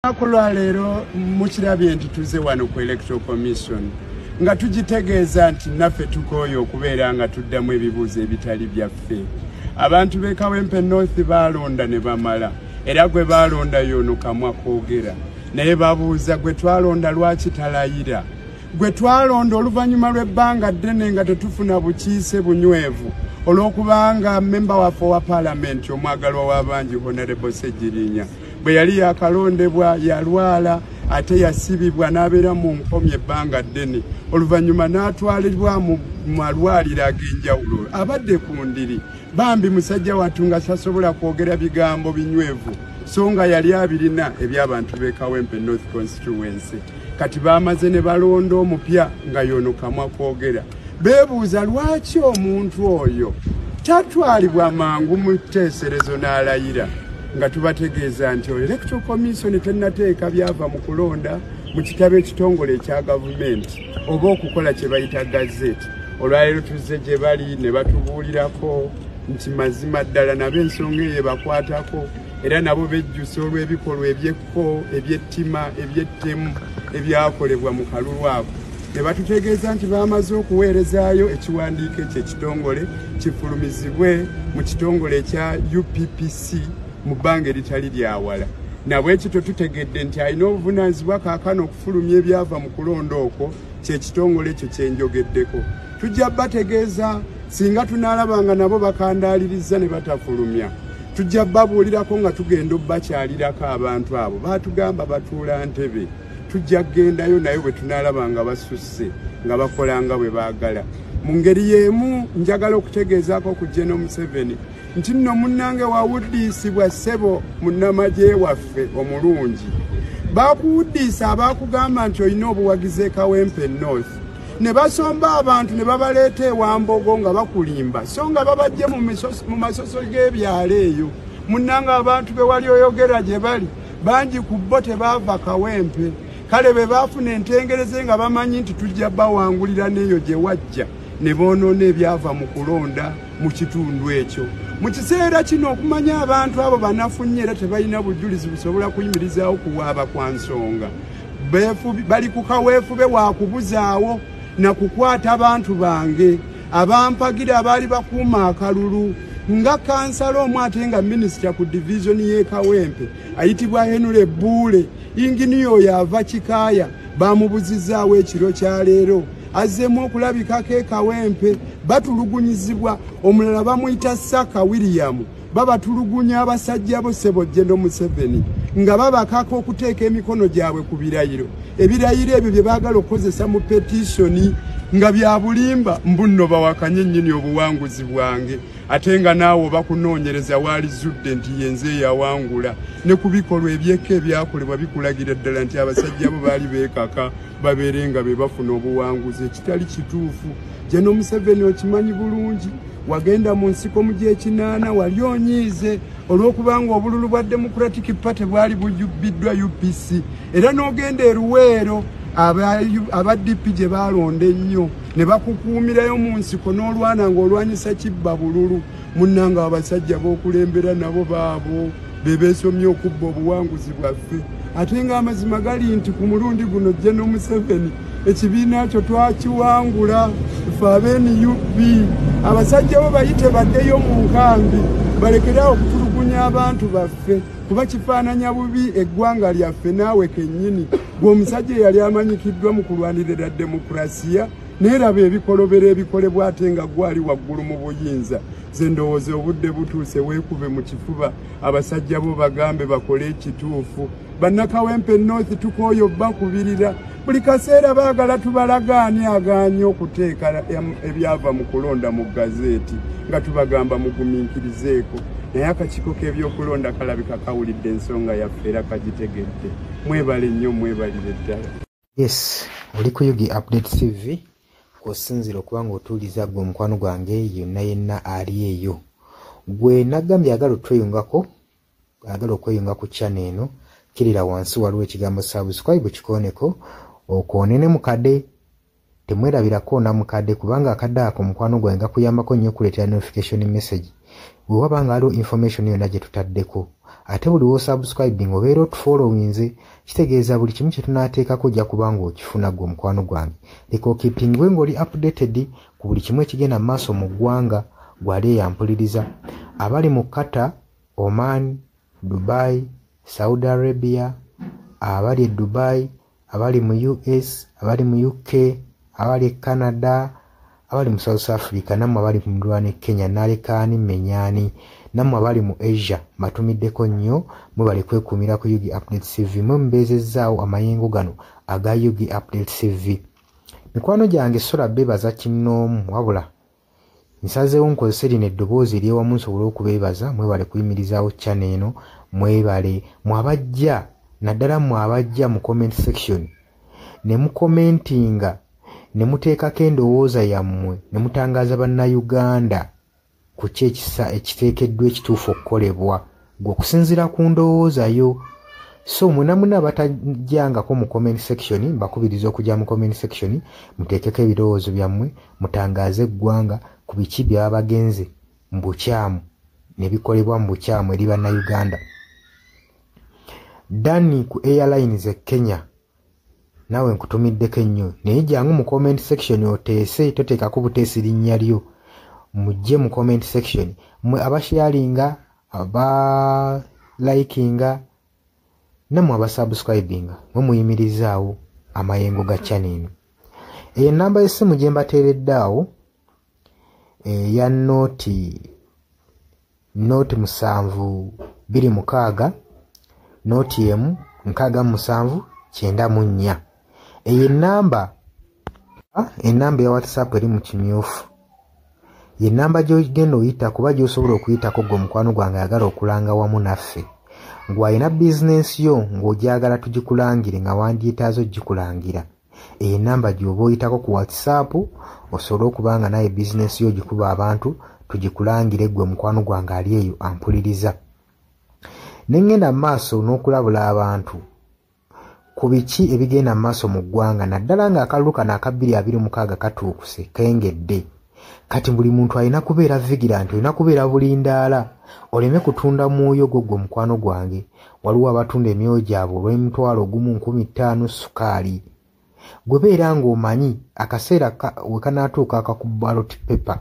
Olunaku lwaleero mukirabye nti tuze wano ku Electoral Commission nga tugitegeeza nti naffe tukooye okubeera nga tuddamu ebibuuzo ebitali byaffe. Abantu b'e Kawempe North baalonda ne bamala, era gwe baalonda y'ono kamwa koogera, naye babuuza gwe twalonda lwaki talayira? Gwe twalonda oluvannyuma lw'ebbanga ddene nga tetufuna bukiise bunywevu olw'okubanga mmemba waffe owa paalamenti omwagalwa w'abangi Honorable Ssegirinya bwe yali yakalondebwa yalwala ate yasibibwa n'abeera mu nkomyo ebbanga ddene, oluvannyuma n'atwalibwa mu malwaliro ag'enjawulo. Abadde ku ndiri bambi musajja wattu nga tasobola kwogera bigambo binywevu, so nga yali abirina eby'abantu b'e Kawempe North Constituency. Kati baamaze ne balonda omupya nga y'ono kamwa kwogera. Beebuuza lwaki omuntu oyo tatwalibwa mangu mu tteeserezo n'alayira, nga tubategeeza nti Electoral Commission tennateeka byava mu kulonda mu kitabo ekitongole ekya gavumenti oba okukola kye bayita gazette. Olwaleero tuzze gye bali ne batubuulirako nti mazima ddala nabo ensonga eyo ebakwatako, era nabo bejjusa olw'ebikolwa ebyekko, ebyettima, ebyettemu ebyakolebwa mu kalulu ako. Ne batutegeeza nti bamaze okuweerezaayo ekiwandiiko ekyo ekitongole kifulumizibwe mu kitongole ekya UPPC mu bbanga eritali lyawala. Nabwekityo tutegedde nti alina obuvunaanyizibwa kaakano okufulumya ebyava mu kulonda okwo kyekitongole ekyo kyenjogeddeko. Tujja bategeeza singa tunaalaba nga nabo bakandaaliriza ne batafulumya. Tujja babuulirako nga tugenda obbakyalirako abantu abo. Baatugamba batuula ntebe. Tujja kugendayo naye bwe tunaalaba nga basusse nga bakola nga bwe baagala. Mu ngeri y'emu njagala okutegeezaako ku General Museveni nti nno munnange wawuddiisibwa ssebo munnamagye waffe omulungi. Baakuwuddiisa abaakugamba nti olina obuwagizi e Kawempe North, ne basomba abantu ne babaleeta ewambogo nga bakulimba, so nga babajje mu masoso g'ebyalo eyo. Munnange abantu be wali oyogera gye bali bangi ku bo tebaava Kawempe, kale be baafuna entengereze nga bamanyi nti tujja bawangulira n'eyo gye wajja ne boonoona ebyava mu kulonda mu kitundu ekyo. Mu kiseera kino okumanya abantu abo banafu nnyo era tebalina bujulizi busobola kuyimirizaawo kuwaaba kwa nsonga. Bali ku kaweefube wa kubuzaawo na kukwata bantu bange abampagira abaali bakuuma akalulu, nga kansala omu ate nga minisita ku divizoni y'e Kawempe ayitibwa Henry Bbuule, yinginiya oyo ava Kikaaya, bamubuzizaawo ekiro kya leero. Azzeemu okulabikako e Kawempe, batulugunyizibwa. Omulala bamuyita Saka William, babatulugunya abasajja bo ssebo General Museveni nga babakaka okuteeka emikono gyabwe ku birayiro. Ebirayiro ebyo bye baagala okukozesa mu petitioni nga bya bulimba, mbu nno bawakanye nnyini obuwanguzi bwange, ate nga naawe bakunoonyereza waalizudde nti yenze eyawangula. Ne ku bikolwa ebyekka ebyakolebwa bikulagira ddala nti abasajja bo baali beekaka babeere nga be bafuna obuwanguzi, ekitali kituufu. General Museveni okimanyi bulungi, wagenda mu nsiko mu gy'ekinaana wali onyiize olw'okubanga obululu bwa Democratic Party bwali bujubbiddwa UPC, era n'ogenda e Luweero aba DP gye baalonda ennyo ne bakukuumirayo mu nsiko n'olwana ng'olwanyisa kibba bululu. Munnanga abasajja b'okulembera nabo baabo be beesomye okubba obuwanguzi bwaffe, ate ng'amazima gali nti ku mulundi guno General Museveni ekibiina kyo twakiwangula ffe aba NUP. Abasajja bo bayite baddeyo mu nkambi balekere awo okutulugunya abantu baffe, kuba kifaananya bubi eggwanga lyaffe naawe kennyini. Gwe omusajja eyali amanyikiddwa mu kulwanirira demokurasiya, neeraba ebikolobero ebikolebwa ate nga gwali waggulu mu buyinza. Nze ndowooza obudde butuuse weekube mu kifuba, abasajja bo bagambe bakole ekituufu. Bannakawempe North tukooye obbakubirira buli kaseera, baagala tubalagaani agaanye okuteeka ebyava mu kulonda mu gazeeti, nga tubagamba mugumiikirizeeko. Naye akakiiko k'ebyokulonda kalabika kawulidde ensonga yaffe era kagitegedde. Mwebale nnyo, mwebalire ddala. Yes, oli ku Yugi Update TV kw'osinziira okuba ng'otuuliza gwe omukwano gwange yenna yenna ali eyo. Gwe nagambye agala otweyungako, agala okweyunga ku channel eno, kirira wansi waliwo ekigambo subscribe kikooneko, okoone ne mukadde. Temwerabira koona mukadde, kubanga akadde ako mukwano gwange gakuyambako nnyo okuleetera notification message. Bwe waba nga waliwo information yonna gye tutaddeko, ate buli w'osubscribing obeera otufollowinze, kitegeeza buli kimu kye tunaateekako ojja kuba ng'okifuna ggwe omukwano gwange. Leka okeepingwe ng'oli updated ku buli kimu ekigenda mu maaso mu ggwanga. Gwali eyampuliriza abali mu Qatar, Oman, Dubai, Saudi Arabia, abali e Dubai, abali mu US, abali mu UK, abali e Canada, abali mu South Africa, nammwe abali ku muliraano e Kenya, nalekaani mmenyaani, nammwe abali mu Asia, mbatumiddeko nnyo. Mwebale kwekuumira ku UG Update TV, mwe mubeezezzaawo amayengo gano aga UG Update TV. Mikwano gyange, sola beebaza kinnoomu, wabula nsazeewo nkozese lino eddoboozi eryewamu nsobole okubeebaza. Mwebale kuyimirizaawo channel eno, mwebale mwabajja, naddala mmwe abajja mu comment section ne mukomentinga ne muteekako endowooza yammwe ne mutangaaza Bannayuganda ku ki ekisa ekiteekeddwa ekituufu okukolebwa gwe okusinziira ku ndowooza yo. So mwena mwena abatajjangako mu comment section, mbakubiriza okujja mu comment section muteekeko ebirowoozo byammwe, mutangaaze eggwanga ku biki byaba bagenze mu bukyamu ne bikolebwa mu bukyamu eri Bannayuganda. Danny ku Airlines e Kenya, naawe nkutumiddeko ennyo, naye jangu mu comment section oteese, toteekako buteesi linnya lyo. Mujje mu comment section mmwe abasharinga, abalikinga, nammwe abasubscribinga, mwe muyimirizaawo amayengo ga channel eno. Eyo ennamba y'essimu gye mbateeredde awo eya 0 0 7 2 6 0 1 67 94. Eyo ennamba ya WhatsApp eri mu kimyufu, ye nnamba gy'ogenda oyita kuba gy'osobola okuyitako gwe omukwano gwange ayagala okulanga wamu naffe, ng'alina bizinensi yo ng'ogyagala tugikulangire, nga wandyetaaze ogikulangira. Eyo ennamba gy'oba oyitako ku WhatsApp osobole okuba nga naye bizinensi yo ogikuba abantu tugikulangire, gwe mukwano gwange ali eyo ampuliriza. Ne ŋŋenda mu maaso n'okulabula abantu ku biki ebigenda mu maaso mu ggwanga, naddala ng'akalulu kano aka 2026 katuukuse kengedde. Kati buli muntu alina kubeera vigilant, olina kubeera bulindaala oleme kutunda mwoyo gwo. Gwe mukwano gwange, waliwo abatunda emyoyo gyabwe olw'omutwalo 1, 5,000 sukaali. Gwe beera ng'omanyi akaseera we kanaatuuka akaku ballot paper,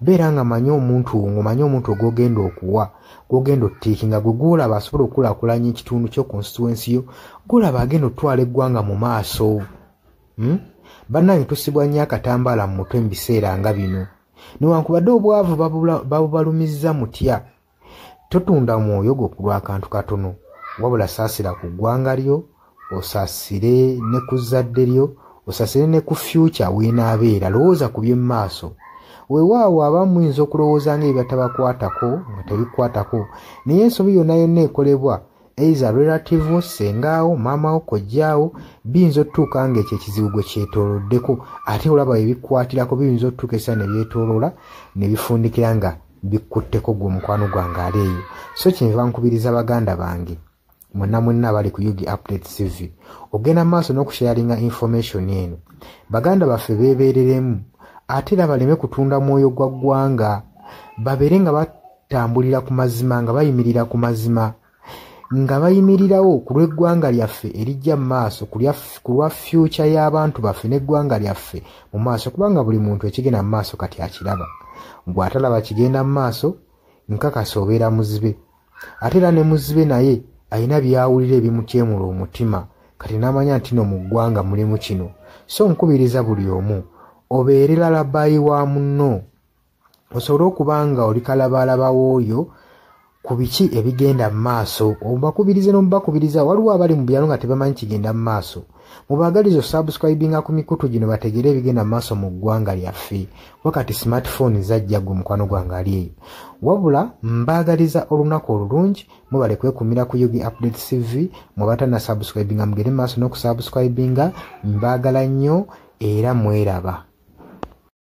beera nga manyi omuntu, ng'omanyi omuntu gw'ogenda okuwa, gw'ogenda otiikinga, gwe gw'olaba asobola okukulaakulanya ekitundu kyo, constituency yo, gw'olaba agenda otwala eggwanga mu maaso. Bannange, tusibwa nnyo akatambaala mu mutwe mu biseera nga bino. Newankubadde obwavu babubalumizza mutya, totunda mwoyo gwo ku lw'akantu katono, wabula saasira ku ggwanga lyo, osaasire ne ku zzadde lyo, osaasire ne ku future weenaabeera. Lowooza ku by'emmaaso. Weewaawo abamu muyinza okulowooza nga ebibatabakwatako nga tebikwatako, naye ensobi yonna yonna ekolebwa either relative wo, ssengaawo, maamawo, kojjaawo, biyinza otutuuka ng'ekyo ekizibu gwe kyetooloddeko. Ate olaba ebikwatirako biyinza otutuuka essaawa ne byetooloola ne bifundikira nga bikutteko gwe omukwano gwange ali eyo. So kyenva nkubiriza baganda bange mwenna mwenna abali ku UG Update TV ogenda mu maaso n'okusharinga information eno. Baganda baffe beebeereremu, ate era baleme kutunda mwoyo gwa ggwanga, babeere nga batambulira ku mazima, nga bayimirira ku mazima, nga bayimirirawo ku lw'eggwanga lyaffe erijja mu maaso, ku lwa future y'abantu baffe n'eggwanga lyaffe mu maaso, kubanga buli muntu ekigenda mu maaso kati akiraba. Gw'atalaba kigenda mu maaso, nkakasa obeera muzibe. Ate era ne muzibe naye alina by'awulira ebimutyemula omutima, kati n'amanya nti no mu ggwanga mulimu kino. So nkubiriza buli omu obeere lalabayi wa munno, osobole okuba nga oli kalabaalaba w'oyo ku biki ebigenda mu maaso, obakubirize n'omubakubiriza. Waliwo abali mu byalo nga tebamanyi kigenda mu maaso, mubaagalize osubscribinga ku mikutu gino bategere ebigenda mu maaso mu ggwanga lyaffe. Wakati smartphone zajja, gwe mukwano gwange ali eyo. Wabula mbaagaliza olunaku olulungi, mubale kwekumira ku UG Update TV. Mwe abatannasubscribinga, mugende mu maaso n'okusubscribinga. Mbaagala nnyo era mweraba.